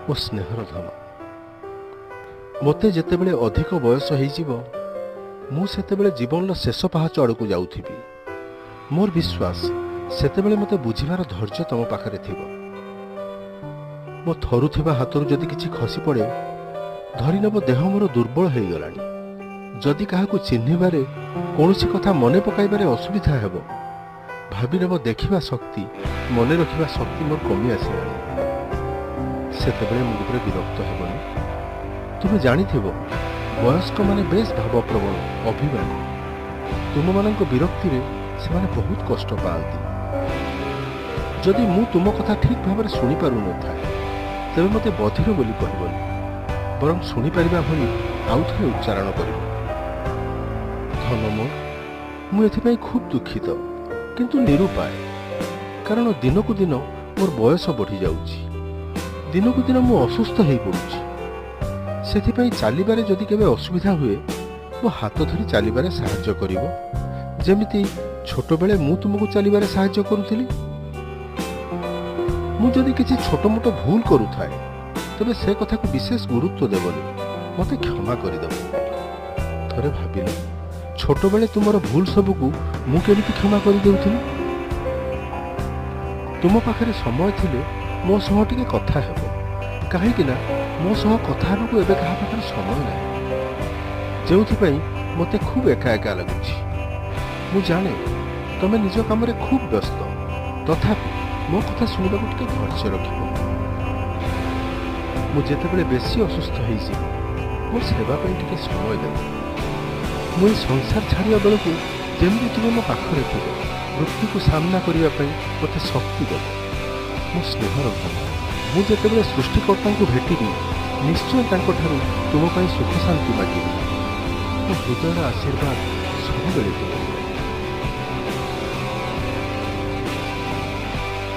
ମୋ ସ୍ନେହର ଧନ, ମୋତେ ଯେତେବେଳେ ଅଧିକ ବୟସ ହେଇଯିବ, ମୁଁ ସେତେବେଳେ ଜୀବନର ଶେଷ ପାହାଚ ଆଡ଼କୁ ଯାଉଥିବି। ମୋର ବିଶ୍ୱାସ, ସେତେବେଳେ ମୋତେ ବୁଝିବାର ଧୈର୍ଯ୍ୟ ତମ ପାଖରେ ଥିବ। ମୋ ଥରୁଥିବା ହାତରୁ ଯଦି କିଛି ଖସି ପଡ଼େ, ଧରିନେବ ଦେହ ମୋର ଦୁର୍ବଳ ହେଇଗଲାଣି। ଯଦି କାହାକୁ ଚିହ୍ନିବାରେ, କୌଣସି କଥା ମନେ ପକାଇବାରେ ଅସୁବିଧା ହେବ, ଭାବିନେବ ଦେଖିବା ଶକ୍ତି, ମନେ ରଖିବା ଶକ୍ତି ମୋର କମି ଆସିଲାଣି। ସେତେବେଳେ ମୋ ଉପରେ ବିରକ୍ତ ହେବନି। ତୁମେ ଜାଣିଥିବ, ବୟସ୍କମାନେ ବେଶ ଭାବପ୍ରବଣ, ଅଭିମାନୀ। ତୁମମାନଙ୍କ ବିରକ୍ତିରେ ସେମାନେ ବହୁତ କଷ୍ଟ ପାଆନ୍ତି। ଯଦି ମୁଁ ତୁମ କଥା ଠିକ୍ ଭାବରେ ଶୁଣିପାରୁନଥାଏ, ତେବେ ମୋତେ ବଧିର ବୋଲି କହିବନି, ବରଂ ଶୁଣିପାରିବା ଭଳି ଆଉଥରେ ଉଚ୍ଚାରଣ କରିବ। ଧନ ମୋର, ମୁଁ ଏଥିପାଇଁ ଖୁବ୍ ଦୁଃଖିତ, କିନ୍ତୁ ନିରୁପାୟ। କାରଣ ଦିନକୁ ଦିନ ମୋର ବୟସ ବଢ଼ିଯାଉଛି, ଦିନକୁ ଦିନ ମୁଁ ଅସୁସ୍ଥ ହେଇପଡ଼ୁଛି। ସେଥିପାଇଁ ଚାଲିବାରେ ଯଦି କେବେ ଅସୁବିଧା ହୁଏ, ମୋ ହାତ ଧରି ଚାଲିବାରେ ସାହାଯ୍ୟ କରିବ, ଯେମିତି ଛୋଟବେଳେ ମୁଁ ତୁମକୁ ଚାଲିବାରେ ସାହାଯ୍ୟ କରୁଥିଲି। ମୁଁ ଯଦି କିଛି ଛୋଟ ମୋଟ ଭୁଲ କରୁଥାଏ, ତେବେ ସେ କଥାକୁ ବିଶେଷ ଗୁରୁତ୍ୱ ଦେବନି, ମୋତେ କ୍ଷମା କରିଦେବ। ଥରେ ଭାବିଲ, ଛୋଟବେଳେ ତୁମର ଭୁଲ ସବୁକୁ ମୁଁ କେମିତି କ୍ଷମା କରିଦେଉଥିଲି। ତୁମ ପାଖରେ ସମୟ ଥିଲେ ମୋ ସହ ଟିକେ କଥା ହେବ, କାହିଁକି ନା ମୋ ସହ କଥା ହେବାକୁ ଏବେ କାହା ପାଖରେ ସମୟ ନାହିଁ, ଯେଉଁଥିପାଇଁ ମୋତେ ଖୁବ୍ ଏକା ଏକା ଲାଗୁଛି। ମୁଁ ଜାଣେ ତମେ ନିଜ କାମରେ ଖୁବ୍ ବ୍ୟସ୍ତ, ତଥାପି ମୋ କଥା ଶୁଣିବାକୁ ଟିକେ ଧୈର୍ଯ୍ୟ ରଖିବ। ମୁଁ ଯେତେବେଳେ ବେଶୀ ଅସୁସ୍ଥ ହେଇଯିବି, ମୋ ସେବା ପାଇଁ ଟିକେ ସମୟ ଦେବ। ମୁଁ ଏ ସଂସାର ଛାଡ଼ିବା ବେଳକୁ ଯେମିତି ତୁମେ ମୋ ପାଖରେ ଥିବ, ମୃତ୍ୟୁକୁ ସାମ୍ନା କରିବା ପାଇଁ ମୋତେ ଶକ୍ତି ଦେବ। ମୋ ସ୍ନେହର ଧନ, ମୁଁ ଯେତେବେଳେ ସୃଷ୍ଟିକର୍ତ୍ତାଙ୍କୁ ଭେଟିବି, ନିଶ୍ଚୟ ତାଙ୍କଠାରୁ ତୁମ ପାଇଁ ସୁଖ ଶାନ୍ତି ମାଗିବି। ମୋ ହୃଦୟର ଆଶୀର୍ବାଦ ସବୁବେଳେ ତୁମ।